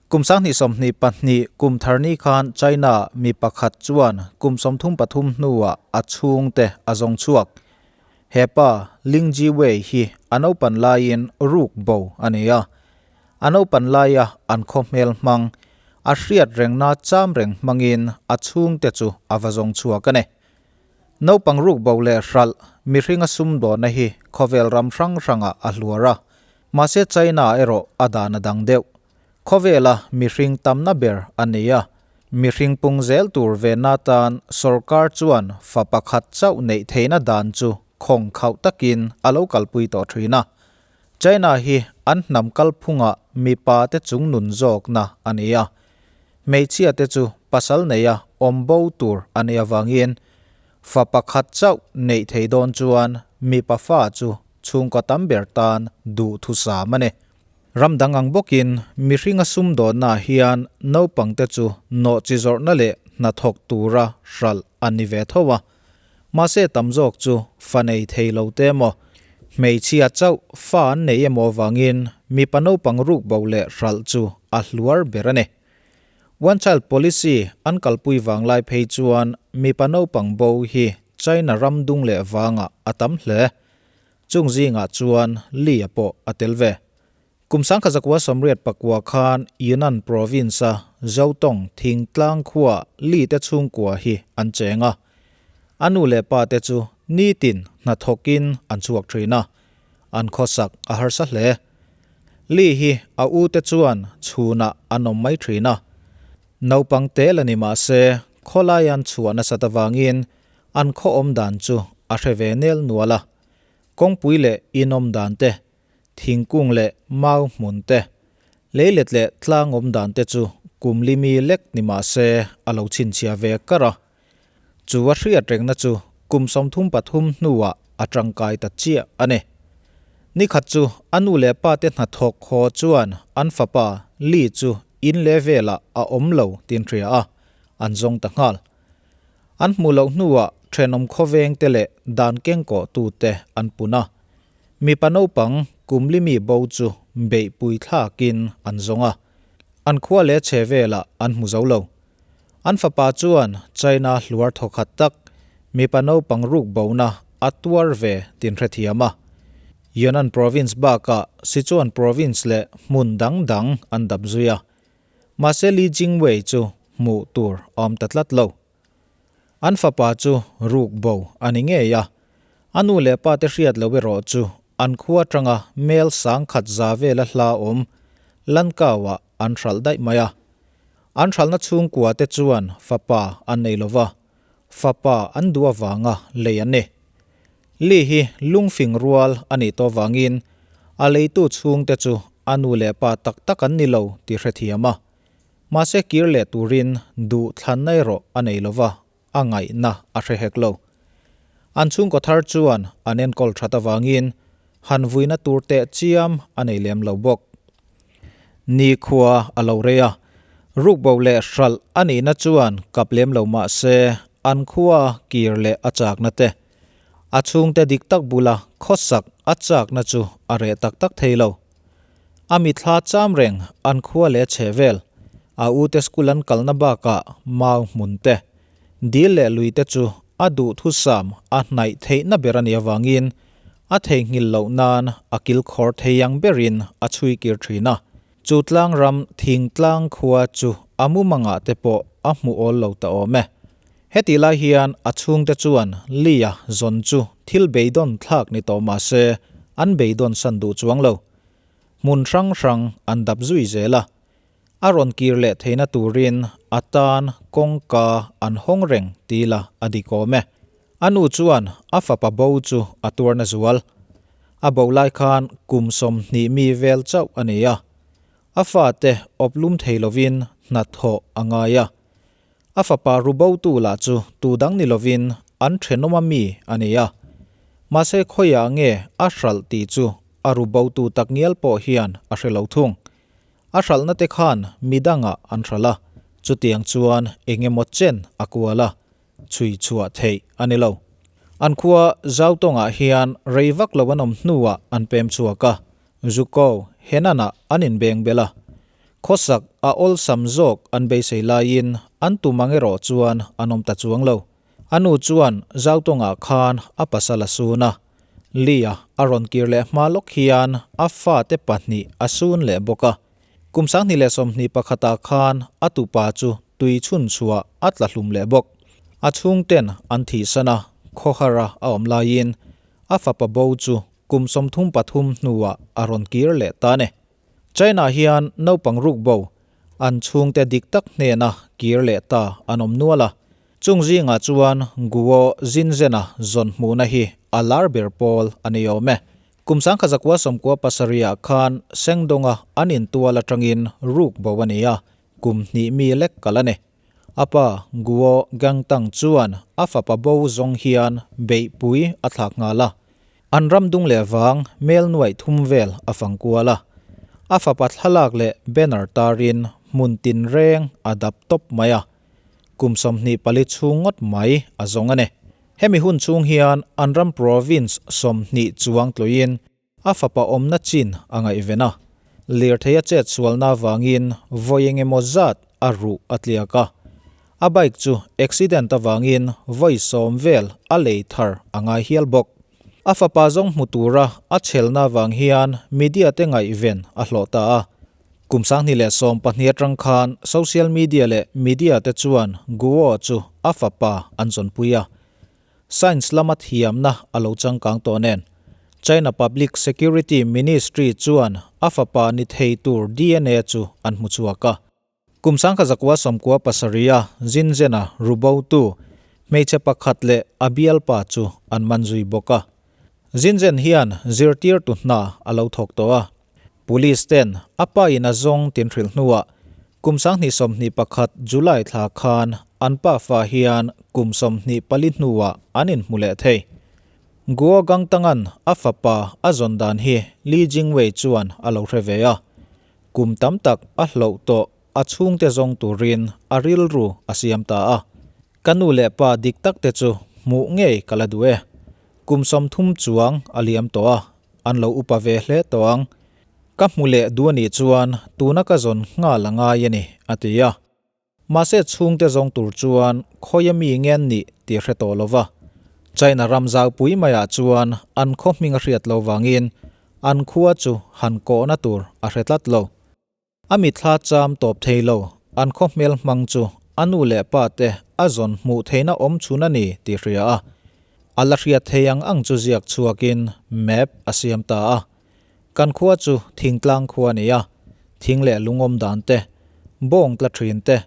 Kum 2022 kum thar ni khan China mi pakhat chuan kum 33 hnuah a chhungte a zawng chhuak. Hepa Ling Jiwei hi a naupan laiin ruk bo a ni a. A naupan laia an khaw hmel hmang, a hriat rengna cham reng hmangin a chhungte chu a va zawng chhuak a ni. Naupang ruk bo leh hralh mihringa sumdawnna hi khawvel ram hrang hrangah a hluar a, mahse China erawh a dan a dang deuh. Khawvela mihring tamna ber a ni a, mihring pung zel tur venna tan sorkar chuan fa pakhat chauh neih theihna dan chu khawng khauh takin a lo kalpui tawh thin a. China hi an hnam kalphungah mipa te chung nun zawkna a ni a, hmeichhia te chu pasal neia awm bo tur a nih avangin fa pakhat chauh neih thei dawn chuan mipa fa chu chhungkaw tam ber tan duhthusam a ni. Ram dang ang bawkin mihringa sumdawnnaah hian naupangte chu nawhchi zawrhna leh hnathawk tura hralh an ni ve tho a. Mahse tam zawk chu fa nei thei lo te emaw, hmeichhia chauh fa an nei emaw avangin mipa naupang ruk bo leh hralh chu a hluar ber a ni. One Child Policy an kalpui vang lai phei chuan mipa naupang bo hi China ram dung leh vangah a tam hle. Chung zingah chuan Lee-a pawh a tel ve. Kum 1984 khan Yunnan Province-a Zhaotong thingtlang khuaa Lee te chhungkua hi an cheng a. A nu leh pa te chu nitin hnathawkin an chhuak thin a, an khawsak a harsa hle. Lee hi a u te chuan chhunah an awm mai thin a. Naupang tel a ni mah se khawlai an chhuah nasat avangin An khaw awm dan chu a hre ve nel nual a, kawngpui leh in awm dan te, thingkung leh mau hmun te, leilet leh tlang awm dan te chu kum li mi lek ni mah se a lo chhinchhiah ve kar a. Chu a hriat rengna chu kum 33 hnuah a tangkai ta chiah a ni. Nikhat chu a nu leh pa te hnathawk haw chuan an fapa Li chu in leh velah a awm lo tin hria a, an zawng ta nghal. An hmuh loh hnuah thenawm khawveng te leh dan kengkawh tute an pun a. Mipa naupang kum li mi bo chu beihpui thlakin an zawng a. An khua leh chhe velah an hmu zo lo. An fapa chuan China hluar thawkhat tak mipa naupang ruk bona a tuar ve tin hrethiam a. Yunnan Province bakah Sichuan Province leh hmun dang dang an dap zui a. Mahse Li Jingwei chu hmuh tur a awm ta tlat lo. An fapa chu ruk bo a ni ngei a, a nu leh pa te hriat lo erawh chu an khua atanga mel 10,000 za vela hla awm Lankau-ah an hralh daih mai a. An hralhna chhungkua te chuan fapa an nei lova, fapa an duh avanga lei an ni. Li hi lungfing rual a nih tawh vangin a leitu chhungte chu a nu leh pa tak tak an ni lo tih hrethiam a. Mahse kir leh turin duh thlanna erawh a nei lova, a ngaihna a hre hek lo. An chhungkaw thar chuan an enkawl that avangin han vuina tur teh chiam a nei lem lo bawk. Nikhua a lo rei a, rukbo leh hralh a nihna chuan kap lem lo mah se an khua kir leh a chakna te, a chhungte dik tak bula khawsak a chakna chu a reh tak tak thei lo. A mithla cham reng an khua leh chhe vel, a ute school an kalna bakah mau hmun te, dil leh lui te chu a duhthusam a hnaih theihna ber a nih avangin a theihnghilh loh nan a kilkhawr thei ang berin a chhui kir thin a. Chu tlang ram thingtlang khua chu a mumangah te pawh a hmu awl lo ta awm e. Hetih lai hian a chhungte chuan Lee-a zawn chu thil beidawn thlak ni tawh mah se an beidawn san duh chuang lo. Hmun hrang hrang an dap zui zel a. A rawn kir leh theihna turin a tan kawngka an hawng reng ti la a dik awm e. A nu chuan a fapa bo chu a tuarna zual. A bo lai khan kum 20 mi vel chauh a ni a. A fate awp lum thei lovin hnathawh a ngai a. A fapa rubotu lah chu tu dang ni lovin an thenawm a mi a ni a. Mahse khawiah nge a hralh tih chu a rubotu takngial pawh hian a hre lo thung. A hralhna te khan midangah an hralh a, chutiang chuan eng emaw chen a kual a, chhui chhuah theih a ni lo. An khua Zautawngah hian rei vak lo an awm hnuah an pem chhuak a, Zuko, Henanah an inbeng bel a. Khawsak a awlsam zawk an beisei laiin an tum ang erawh chuan an awm ta chuang lo. A nu chuan Zautonga khan a pasal a sun a, Lia a rawn kir leh hma lawk hian a fate pahnih a sun leh bawk a. Kum 2021 ah khan a tupa chu tui chhun chhuah a tla hlum leh bawk. A chhungten an thihsan a, khawhara a awm laiin a fapa bo chu kum 33 hnuah a rawn kir leh ta a ni. China hian naupang ruk bo an chhungte dik tak hnena kir leh ta an awm nual a, chung zingah chuan Guo Zinzena zawn hmuhna hi a lar ber pawl a ni awm e. Kum 1997 ah khan Sengdonga an intual atangin ruk bo a ni a, kum hnih mi lek kal a ni. A pa Guo Gangtang chuan a fapa bo zawng hian beihpui a thlak nghal a, An ram dung leh vang mel nuaih thum vel a fang kual a, a fapa thlalak leh banner tarin hmun tinreng a dap tawp mai a, kum 24 chhung ngawt mai a zawng a ni. Hemi hun chhung hian an ram province 20 chuang tluin a fapa awmna chin a ngaihven a, lirthei a chet sualna avangin vawi engemaw zat a ruh a tliak a, a bike chu accident avangin vawi 10 vel a lei thar a ngai hial bawk. A fapa zawng hmu tura a chhelna avang hian media te ngaihven a hlawh ta a. Kum 2012 atang khan social media leh media te chuan Guo chu a fapa an zawnpui a. Science lama thiamna a lo changkang tawh nen. China Public Security Ministry chuan a fapa ni thei tur DNA chu an hmu chhuak a. Kum 1997 a Zinzena rubotu hmeichhe pakhat leh a bialpa chu an man zui bawk a. Zinzen hian zirtirtu hna a lo thawk tawh a. Police ten a pa in a zawng tin hrilh hnuah kum 2021 July thla khan an pa fa hian kum 24 hnuah an inhmu leh thei. Guo Gangtangan a fapa a zawn dan hi Li Jingwei chuan a lo hre ve a. Kum tam tak a hloh tawh a chhungte zawng turin a rilru a siam ta a. Ka nu leh pa dik tak te chu hmuh ngei ka la duh e. Kum 30 chuang a liam tawh a, an lo upa ve hle tawh ang. Ka hmu leh duh a nih chuan tuna ka zawn nghal a ngai a ni, a ti a. Mahse chhungte zawng tur chuan khawia mi ngen nih tih hre tawh lova. China ram zaupui maiah chuan an khaw hming a hriat lo vangin an khua chu han kawhna tur a hre tlat lo. A mitthla cham tawp thei lo, an khaw hmel hmang chu a nu leh pa te a zawn hmuh theihna awm chhun a ni tih hria a. A la hriat thei ang ang chu ziak chhuakin map a siam ta a. Kan khua chu thingtlang khua a ni a, thing leh lung awm dan te, bawng tla thin te,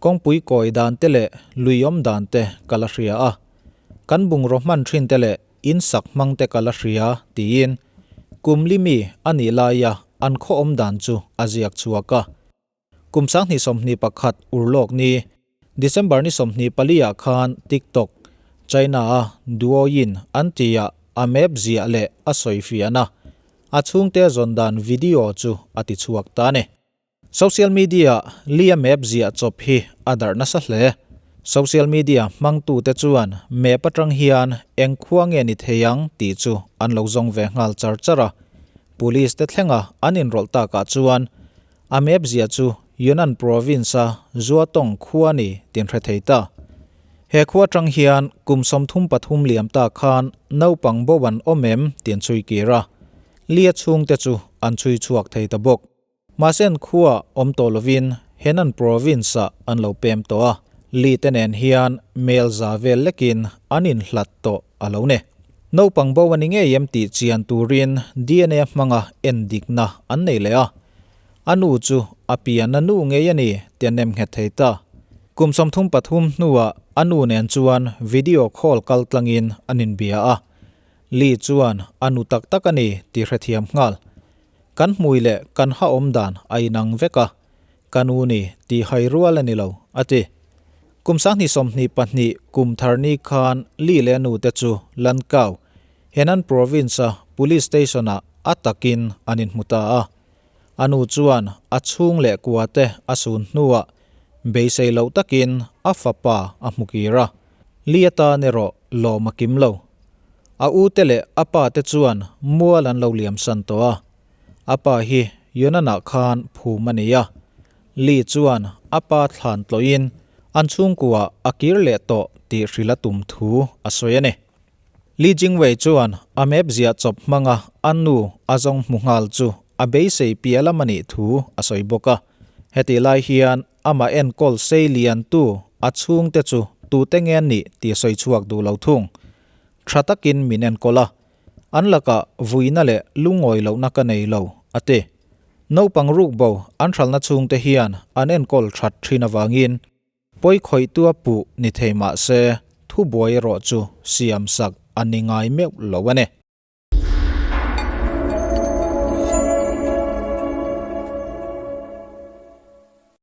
kawngpui kawi dan te leh lui awm dan te ka la hria a. Kan bungraw hman thin te leh in sak hmang te ka la hria tiin kum li mi a nih laia an khaw awm dan chu a ziak chhuak a. Kum 2021 urlawk ni, December ni 24 ah khan TikTok, China a Douyin an tia a map ziah leh a sawi fiahna, a chhungte zawn dan video chu a ti chhuak ta a ni. Social media Lia map ziah chawp hi a darh nasa hle. Social media hmangtute chuan map atang hian eng khua nge ni thei ang tih chu an lo zawng ve nghal char char a. Police te thlenga an inrawlh takah chuan A map ziah chu Yunnan province a Zuatong khua ni tin hre thei ta. He khua tang hian kum 33 liam ta khan naupang bo an awm em tin chhui kir a. Lia chhungte chu an chhui chhuak thei ta bawk. Mahse an khua awm tawh lovin Henan province ah an lo pem tawh a. Li te nen hian mel za vel lekin an inhlat tawh a lo ni. Naupang bo a ni ngei em tih chian turin DNA hmanga en dikna an nei leh a. A nu chu a pian a nu ngei a ni tih a nem nghet thei ta. Kum 33 hnuah a nu nen chuan video call kal tlangin an inbia a. Li chuan a nu tak tak a ni tih hrethiam nghal. Kan hmui leh kan ha awm dan a inang vek a, ka nu ni tih hai rual a ni lo, a ti. Kum 2022 kum thar ni khan Li leh a nu te chu Lankau, Henan province-a police station-ah a takin an inhmu ta a. A nu chuan a chhung leh kua te a sun hnuah beisei loh takin a fapa a hmu kir a. Li atan erawh lawm a kim lo. A u te leh a pa te chuan mual an lo liam san tawh a. A pa hi Yunnan-ah khan phum a ni a. Li chuan a pa thlan tlawhin an chhungkua a kir leh tawh tih hrilh a tum thu a sawi a ni. Li Jingwei chuan a map ziah chawp hmanga a nu a zawng hmu nghal chu a beisei piah lam a nih thu a sawi bawk a. Hetih lai hian amah enkawl sei liantu a chhungte chu tute nge an nih tih a sawi chhuak duh lo thung. Tha takin min enkawl a, an lakah vuina leh lungawi lohna ka nei lo, a ti. Naupang rukbo an hralhna chhungte hian an enkawl that thin avangin Pawi khawihtua puh ni thei mah se, thubuai erawh chu siamsak a ni ngai meuh lo a ni.